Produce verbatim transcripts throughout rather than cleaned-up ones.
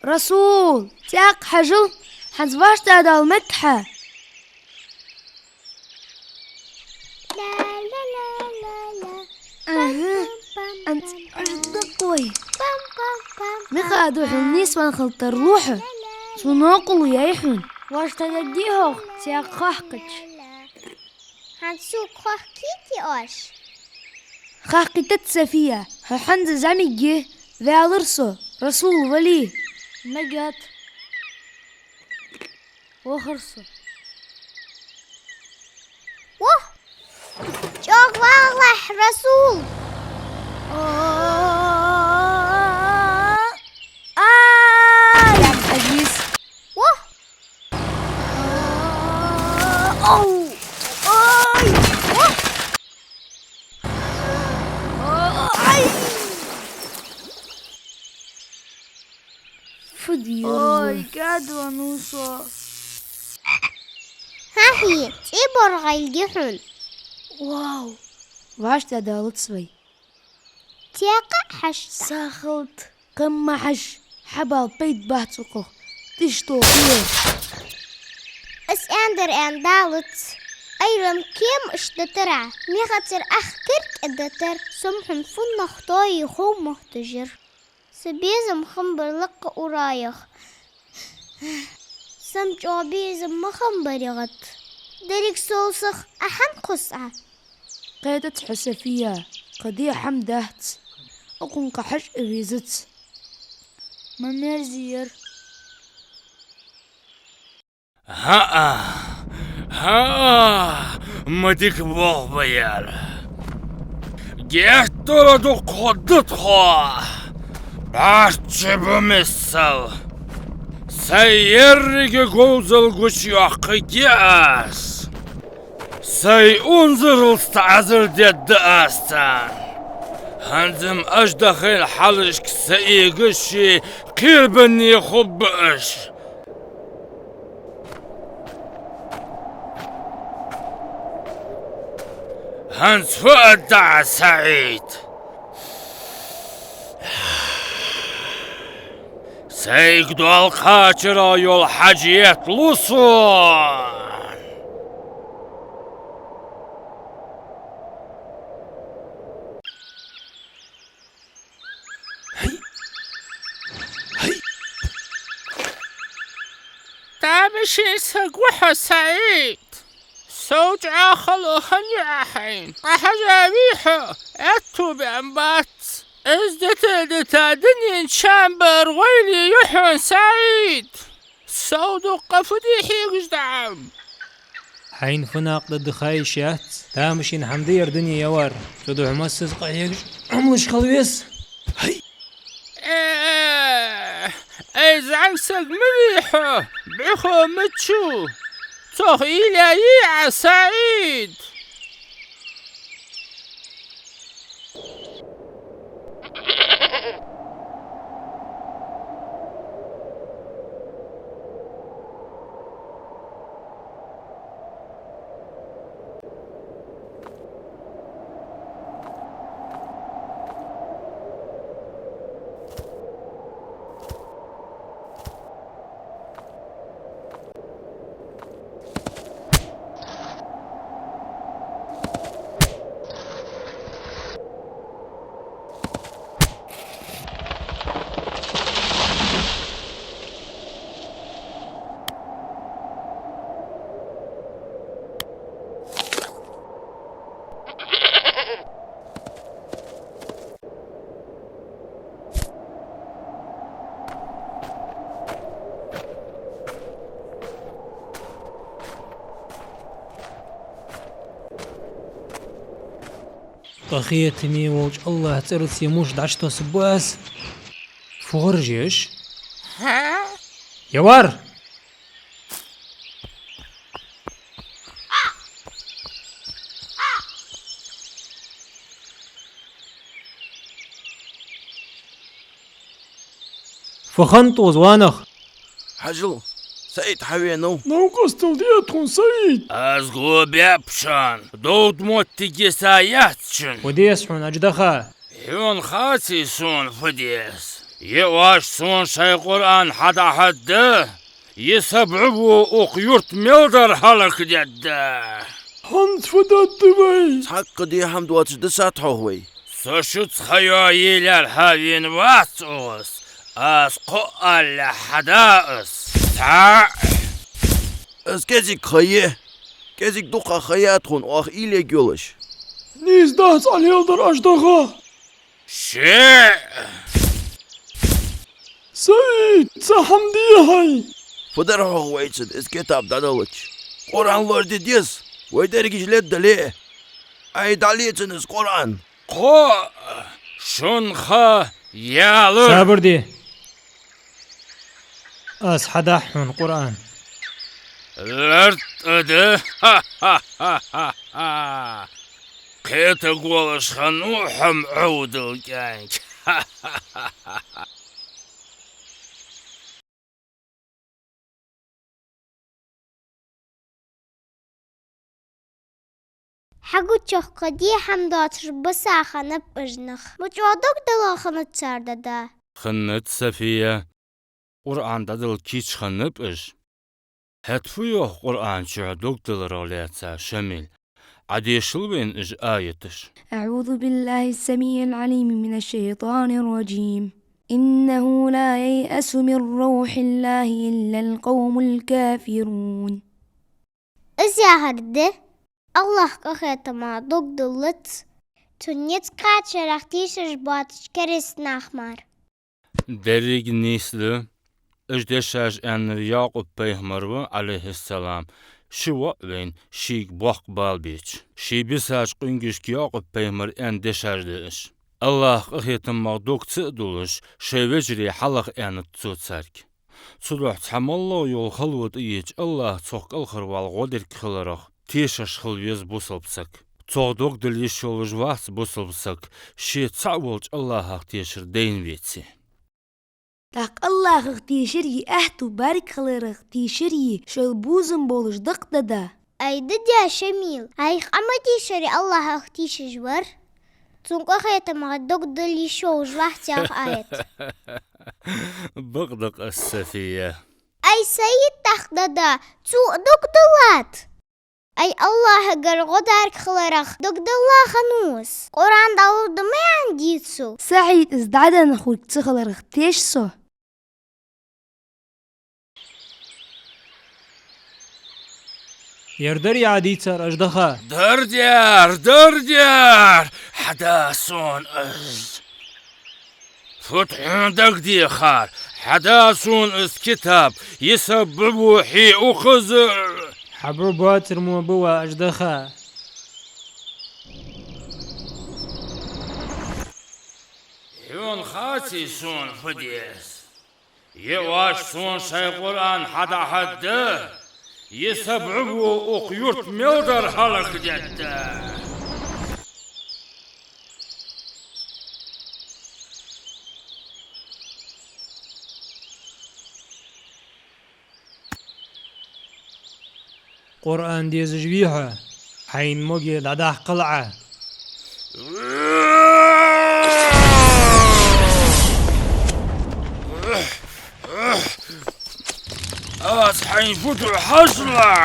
Расул, цӀаькха хьажал, хӀанз вӀаштӀехьадала мег хьа. Ага, анц аш дакъой. Михаил, хьона нийсвенна хила тарлу хьо. Цо новкъарло яьй хьона. ВӀаштӀехьадергдий хьох, цӀаькха хохкача? ХӀанз сога хохкийте оаш? Хохкийтац, София, хьо хӀанз зӀамига я, ваьлар со, Расул вале. Мегаргда. Вахар со. Вох! ЧӀоагӀа вагӀалахь, Расул! Ай! Вох! Ау! Ай! Ай! Фу дийр ву? Ой, кӀаьдвеннав со. ХӀа-хӀа, цӀий боргӀайлгья хьона. Вау! ВӀаштӀехьадалац вай. ТӀаккха хьашт. Сахалт, кхы ма хьажа, хьабала пайда бац укхох. Тиштохе. Аз аьннадар аьнна далац. Ӏуйран кема иштта дитар Ӏа, мехацара ах кирк а дитар. Со-м хьона фуннагӀа тоае хов моттаж яр. Са безам хиннабар лакха ураех. Са-м чӀоагӀа безам ма хиннабар яхад. Деррига совсах Ӏа хӀана кхувс Ӏа? Кхетац хьо, София, кхы де хӀама дац. Укхунга кхы хьажа а везац. Ма мерза яр. ХӀаа, хӀаа, ма дика болх ба ер. Геттара дукха хургда тхо. БӀарчча ба миссел. Сай еррига говзал гучайоаккхаргья аз. Сай унзаралца Ӏазар дергда аз царна. ХӀанз-м аждахийна хьалашка саэгаши кхерабеннеи хургба уж. ХӀанз фу аргда Ӏа, СаӀид? Сайга дола кхачара йола хьаджет лу сона. Тамашийна саг ва хьо, СаӀид. Сов чӀоагӀа хало хиннай Ӏа хьайна. Къахьежа вий хьо, аьттув баьнна бац. Из дита-дита дунен чам бар гӀойли я хьона, СаӀид. Сов дукха фу де хьегаш да Ӏа? Хьайна фу накъадаргда ха йиш яц. Тамашийна хӀама да ер дуне, Явар. Цудухьа массаза къахьегаш Ӏомалуш хила веза. ХӀай! Э, ай, зӀамсаг ма вий хьо, бӀухо мича ву? Цох уйла йий Ӏа, СаӀид? Къахетаме волча АллахӀа цӀерца ер муш дӀачутоссаргба аз. Фу гӀоржеш? Явар! Фу хиннад укхаза, ванах? Хьажал, СаӀид хьавенав. Новкъостал де тхона, СаӀид. Аз го баьб шоана, довда моттиг йиса яц шун. Фу деза хьона, Адждаха? Хьона хаций сона фу деза? Е оаш сона шоай Къуръан хьадӀахьадда, е са бӀу бу укх юрта мел дар хӀалакдергда. ХӀанз фу дергда вай? Цхьаккха де хӀама доацаш дисад хьох вай. Со шуца ха йоаялар хьавена вац укхаза, аз кхоъ алале хьада из. ЦаӀ! Из кӀезига ха я. КӀезига дукха ха я тхона оаха уйла ергйолаш. Нийса дац Ӏа леладер, аждаха. Шиъ! СаӀид, цхьа хӀама де хьай! Фу дар хьох вайцига из китаб дӀадаллача? Къуръан лораде деза, вай дерригаш леддале а. Ай, дӀале цунна из Къуръан! Кхоъ, шун ха ялар! Сабар де! Аз хьадахь хьона Къуръан. Лартта да! Ха-ха-ха-ха-ха! Кхетаргволаш хиннав хьо, Ӏовдал кӀаьнк! Хьагучох кхы де хӀама доацаш бисса хиннаб уж нах. Ма чӀоагӀа дог дала хиннад цар, дада. Хиннад, Сафия. Къуръан дӀадала кийча хиннаб уж. ХӀаьта фу йоах Къуръан чу дог даларах лаьца, Шамил? Ӏа дешал вайна уж аяташ. أعوذ بالله السميع العليم من الشيطان الرجيم. إنه لا ييأس من روح الله إلا القوم الكافرون. Из яхар да, АллахӀа къахетамах дог диллалца, цун низ кхаьчарах тешаш боацача кераста наха мара. Деррига нийса да. Уж дешаш аьннар Якъуб-пайхамар ва, Ӏалайхиссалам, ши воӀ вайна шийга боккха бала беча. Ший бисача къонгашка Якъуб-пайхамара аьнна дешаш да уж. АллахӀа къахетамах дог ца а диллаш, шоай вежарий хьалха аьннад цо царга. Цудухьа цхьа моллагӀа йола хало тӀаеча, АллахӀ цох кӀалхарвала гӀо дергхиларах тешаш хила веза бусалба саг. Цох дог дала йиш йолаш вац бусалба саг, ше цаӀ волча АллахӀах тешар дайна веце. ТӀаккха АллахӀах тешаре аьттув бӀаргхиларах тешаре шоайла бувзам болаш да-кх, дада. Ай, дада Шамил, Ӏайха Ӏа ма дийшаре АллахӀах тешаш вар. Цун къахетамах дог дала йиш йолаш вац яха аят. Бакъда-кх из, Сафия. Ай, СаӀид, тӀаккха, дада, цо а дог диллад. Ай, АллахӀагара гӀо даргхиларах дог дилла хиннав из. Къуръан дӀалургда ма аьннадий цо. СаӀид, из дӀаденна хургда ца хиларах теш со. Ер дарий Ӏа дийцар, аждаха? Дардер, дардер! Хьада сона из! Фуд хьона дагадехар? Хьада сона из китаб, е са бӀу бу хье укхаза! Хьа бӀу боацар мо ба, ва аждаха. Хьона хаций сона фу деза? Е оаш сона шоай Къуръан хьадӀахьадда, е са бӀу бу укх юрта мел дар хӀалакдергда. Къуръан дезаш вий хьо? Хьайна моге дӀадаккхал Ӏа. Аз хьайна фу ду хьажал Ӏа?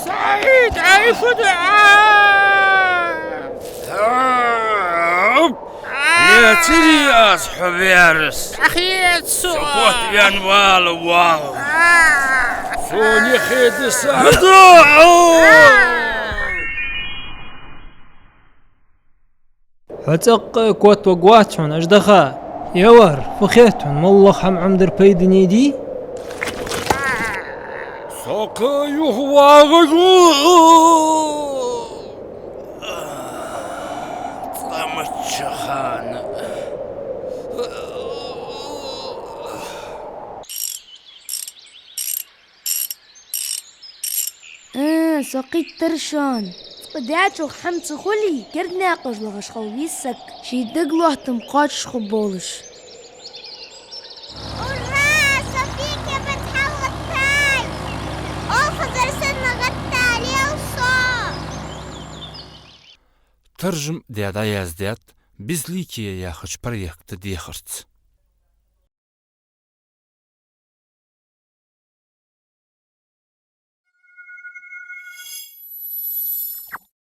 СаӀид, Ӏайха фу ду Ӏа? Лецарий аз хьо берас? Ахет со! Со котвенна вала, вала! Сона хеда са хьадоагӀа! Хьо цӀаккха а котваргвац хьона, аждаха. Е вар, фу хет хьона, моллагӀа хӀама Ӏомадар пайдане дий? Со кхы юхавоагӀаргва цкъа маччахана. Э, со кхийттар шоана. Укх даьчох хӀама ца хуле, керда наькъаш лохаш хила веза саг, ший дагалоаттам кхоачаш хургболаш. Ура! Софийка бат хьалгӀаттай! Оалхазар санна гӀатталел со! Таржам даь дӀаяздаьд «Безликие» яхача проекта дехарца.